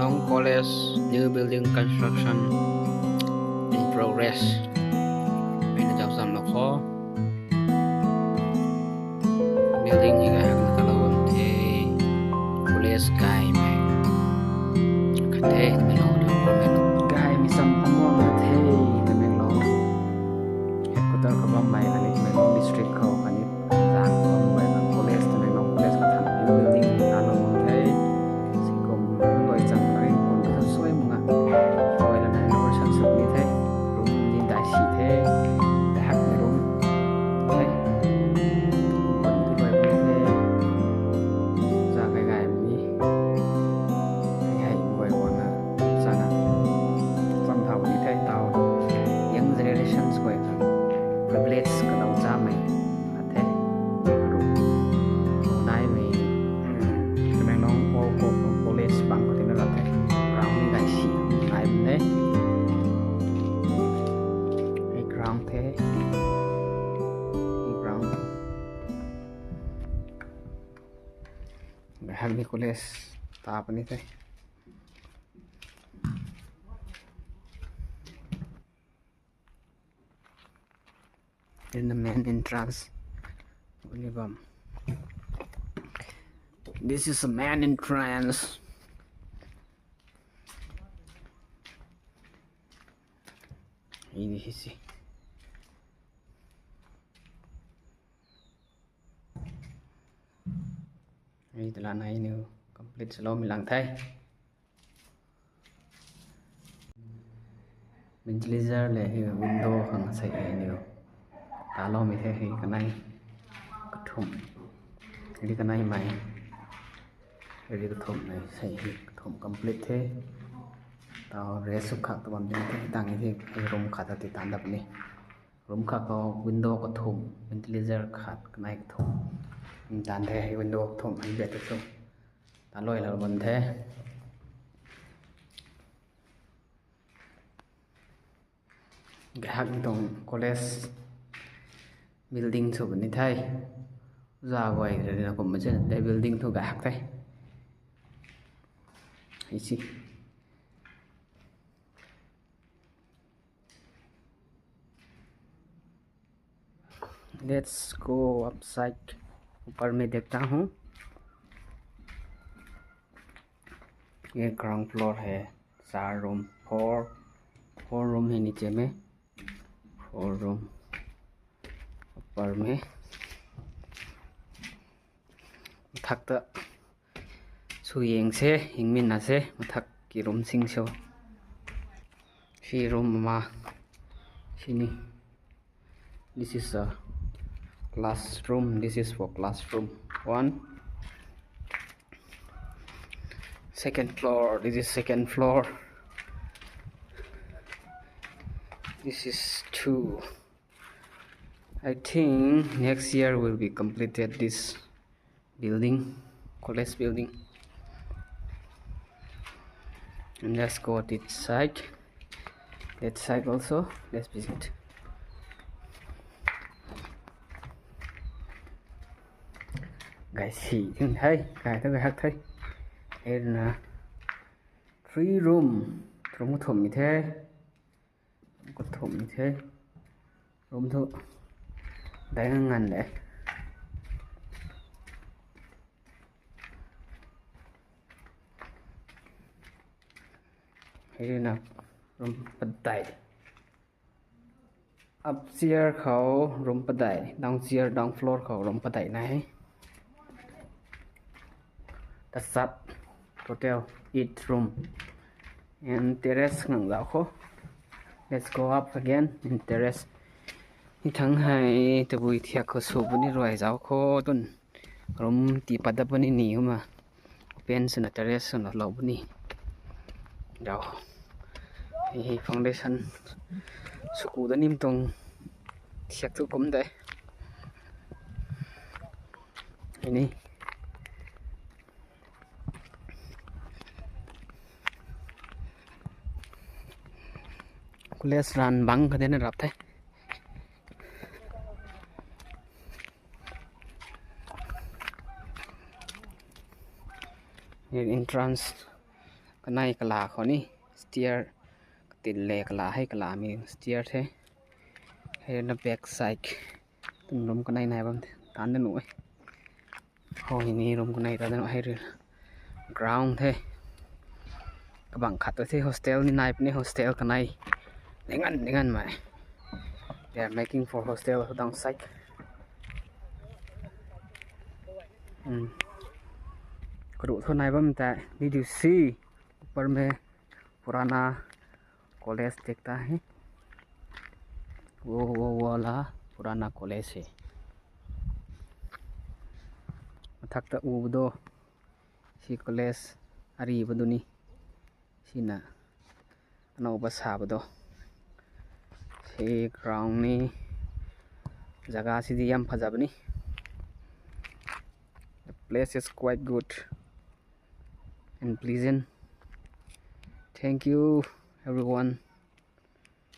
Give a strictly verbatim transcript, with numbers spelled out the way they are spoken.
College new building construction in progress. Mei na zau zam lo kho. Building hi gay hak na kalou bam the. College gaymei khat the, Tamenglong government. Gaymei sam pamang na the, Tamenglong. Headquarter kabammei khatni Tamenglong district khou khatni zang khou mei kan college, Tamenglong college kathan building hi kalou bam the. Sikum loi chang ring kum kathan suai manga. Koi lana inauguration sw ni the. Room ni dai si the. Dai hak ni room the. Kum tu loi bam the. Za kai gay ni. Hei hei guay guangna chana cham thau ni the tau. Young generations guay privilege kalou chamei khat the. Room naimei, Tamenglong College bang khou tina rat the. Ground ni gay si nai bam the. Hei ground the. Hei ground. Gay hak ni college ta puni the. In the main entrance. This is the main entrance. Ini hisi. Hei tala nai niu complete swloumei lang the. Ventilator le hei window khang sei hei niu taloumei the. Hei kanei kathumh, hei kanei mei, hei kathumh nei sei hei kathumh complete the. Tau rest sw khak ta bam ding the. Tang hei hei room khat ta ti tan dap ni. Room khat khou window kathumh, ventilator khat, kanei kathumh. Tan the hei window kathumh hei bet tu. Taloi lou bam the. Gay hak tuang college building sw bam ni the. Za guay rui na kum ma chen the building thu gay hak the. Hei si. Let's go upside. ऊपर में देखता हूँ। ये ground floor है, चार room, four, four room है नीचे में, four room ऊपर में। Mathak ta sw yeng se, yeng min na se, mathak ki room sing so. Hei room ma, sini. This is a classroom. This is for classroom one. Second floor. This is second floor. This is two. I think next year will be completed this building, college building. And let's go this side. That side also. Let's visit. Guys, see, hey, guys, look at, hey. Here na three room, room kathumh mi the. Kathumh mi the. Room thu dai ngan le. Hei na room padeih. Upstairs khou room padeih, downstairs, down floor khou room padeih nai. Tachat, total eight room. And terrace ngang zau kho. Let's go up again in terrace. Hei thangc hei tabui thiak khou sw puni rui zau kho tun. Room tii pat dat puni ni kumna. Open swna terrace swna lou puni. Zau. Hei foundation sw ku dat nim tuang thiak thu kum de. Hei ni. College run bang kha dena rap the. Hei entrance Kanei kala khou ni stair, katin le kala hei kala mi stair the. Hei na back side. Tum room kanei nai bam the. Tan da nuh e. Hou hei ni room kanei ta da nuh hei rui. Ground the. Kabang khat tu the hostel ni nai puni hostel kanei. Ningan, ningan mai. They are making for hostel downside. Hmm. Karuh thu nai bam ta. Did you see? Upar mein purana college dikhta hai. Wo, wo, wo la purana college hai. Mathak ta uba do. Si college ariba do ni. Sina anauba saba do. Si ground ni. Jaga si di yam phazaba ni. The place is quite good and pleasant. Thank you, everyone.